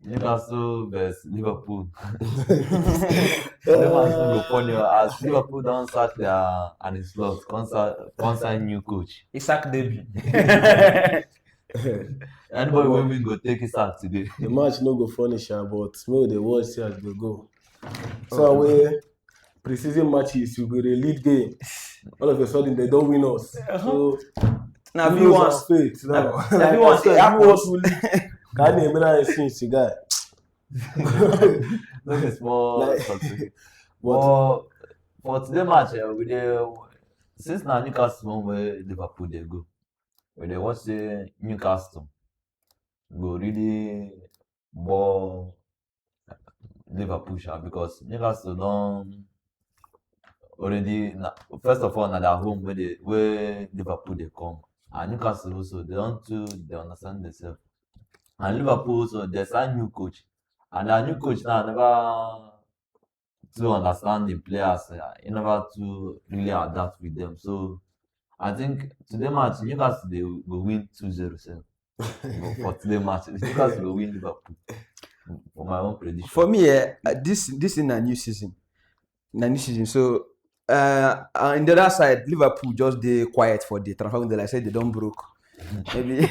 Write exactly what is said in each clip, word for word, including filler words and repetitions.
Newcastle versus Liverpool. The match no go funny o, as Liverpool don sack their Arne Slot, come sa- come sign new coach. Isak Deby. Anybody wey win go take Isak today. The match no go finish am, but make we dey watch see as e go go. So we pre-season matches, we go dey lead game. All of a sudden, they don win us. So Na we V lose one. Our faith now. Na V one say Like I said, happen. we want to lead. Can you imagine since the guy? No be small Like- something. But For for today match, eh, we dey since na Newcastle home wey Liverpool dey go, we dey watch say Newcastle go really ball Liverpool sha, because Newcastle don already na, first of all, na their home wey dey wey Liverpool dey come, and Newcastle also, they don too dey understand themselves, and Liverpool also, they sign new coach, and their new coach now never too understand the players. Uh, he never too really adapt with them. So I think today match Newcastle they will win two zero. So for today match, Newcastle will win Liverpool. For my own prediction. For me, eh, uh, this this is a new season. Na new season. So uh, uh, in the other side, Liverpool just dey quiet for the transfer window. Like I said, they don broke. Maybe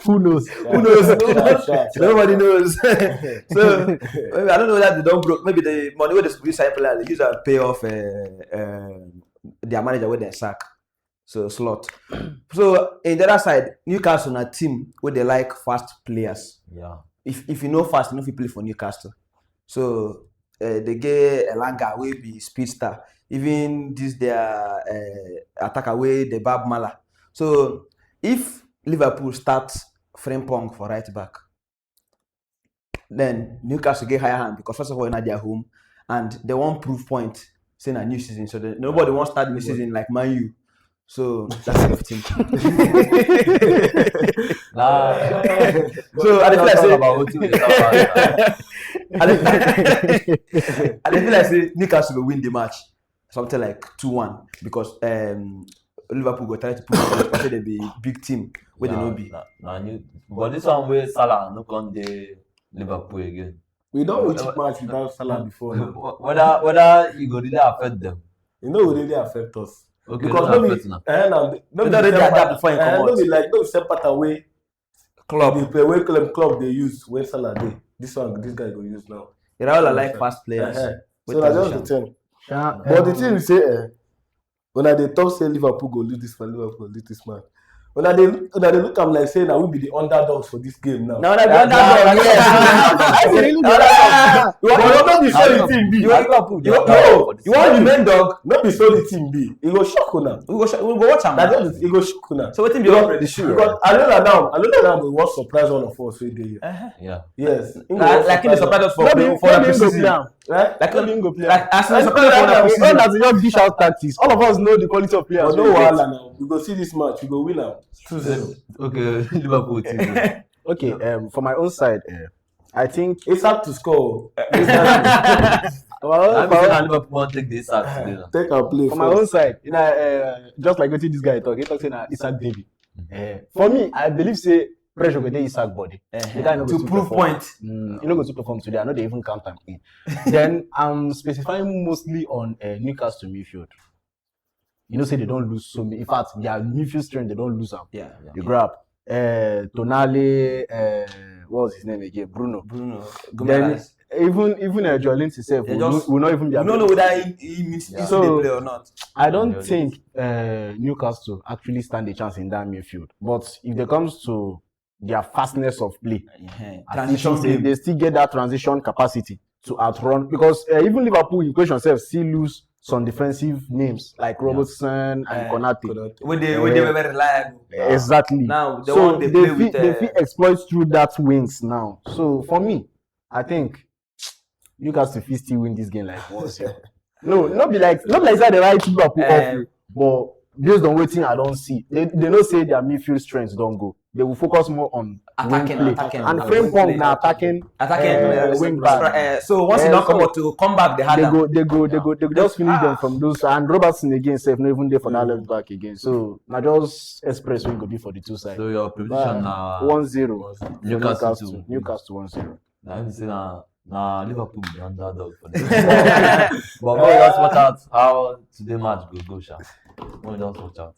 Who knows? who knows? Sure, sure, sure. Nobody knows. So maybe, I don't know that they don broke. Maybe the money wey they suppose sign player, they use and pay off uh, uh, their manager wey dem sack. So Slot. So in the other side, Newcastle na team wey dey like fast players. Yeah. If if you no fast, you no fit play for Newcastle. So uh, they get Elanga wey be speedster. Even this their uh, attacker wey dey bab Mala. So if Liverpool start Frimpong for right back, then Newcastle get higher hand because first of all, na their home, and they wan prove point. Say na new season, so they, nobody wan start new season like Man U. So that's everything. Nah. So I dey feel like Talk say about wetin we dey talk about. I dey I dey feel like say Newcastle go win the match, something like two one, because um, Liverpool go try to put up say they be big team wey they no be. Na, na new, but this one wey Salah no come dey Liverpool again. We don reach match without Salah before now. Whether whether e go really affect them. E no go really affect us. Okay, Because no no be affect na. eh, na no They be don already same adapt pattern. Before him Eh, no comot. Be like no be same pattern wey Club. The play wey Klopp, Klopp dey use, wey Salah dey. This one, this guy go use now. Iraola like fast players. Eh, eh. Wey So na transition. Just the thing. Sha, But the um, thing be say, eh, when I dey talk say Liverpool go lose this one, Liverpool go lose this match. When I dey look, when I dey look am like say na we be the underdogs for this game now. Now na the underdog. Yes. I really No, no, no. You want But you no be so the want thing be. you want Liverpool. You No. want you want the main dog. No be so the thing be. E go shock una. We go sh- we go watch am. Na just e go shock una. So wetin be your prediction? Because Alonso now, Alonso now go wan surprise all of us wey dey here. Uh-huh. Yeah. Yes. He go Like wan like in the surprise us. surprise us for no be the- no for the be him go preseason. play am. Eh? Like No be him go play am. like as in the surprise us for the All preseason. That is just dish out tactics. All of us know the quality of players. But no we get. Wahala now. We go see this match. We go win am two zero. Okay, Liverpool team. Okay, um, for my own side, uh, I think It's hard to score. for my I own, be say for, na Liverpool wan take this sack today na. Take and play. for my First. Own side, you know, uh, just like wetin this guy talk, he talk say na Isak Deby. Eh, for me, I believe say pressure go dey Isak body. The guy no go To too prove perform. Point. Mm, he no go too perform today. I no dey even count am in. Then I'm specifying mostly on uh, Newcastle midfield. You know, say they don't lose so many. In fact, their midfield strength, they don't lose am. Yeah. You grab uh, Tonali, uh, what was his name again? Bruno. Bruno. Then Guimaraes. Even even uh, Joelinton himself They will, just- will not even be You don't know available. Whether he, he means Yeah. if So- they play or not. I don't Yeah, think uh, Newcastle actually stand a chance in that midfield. But if it comes to their fastness of play, Uh-huh. I still Transition think they, game. They still get that transition capacity to outrun, because uh, even Liverpool in question self still lose some defensive names like Robertson and Uh, Konate. Konate. When they when they Yeah. were very reliable. Exactly. Now they So want they they play fit with they uh, fit exploit through that wings now. So for me, I think Newcastle fit still win this game like one zero. No, not be like not be like that the right Liverpool Eh, off, but based on wetin I don see, they they know say their midfield strength don go. They will focus more on Attacking, wing play. Attacking, And uh, Frimpong play. na attacking Attacking, uh, uh, wing back. Uh, so once Uh, you don't so come out to come back, they had they them. Go they go they go they go just finish them Ah. From those, and Robertson again sef no even dey for that Mm. Left back again. So na just express wey go be for the two sides. So your prediction But now one zero. Newcastle Newcastle two. Newcastle one zero. Now you say na na Liverpool be the underdog for the but we just watch out how today match go go sha. We just watch out.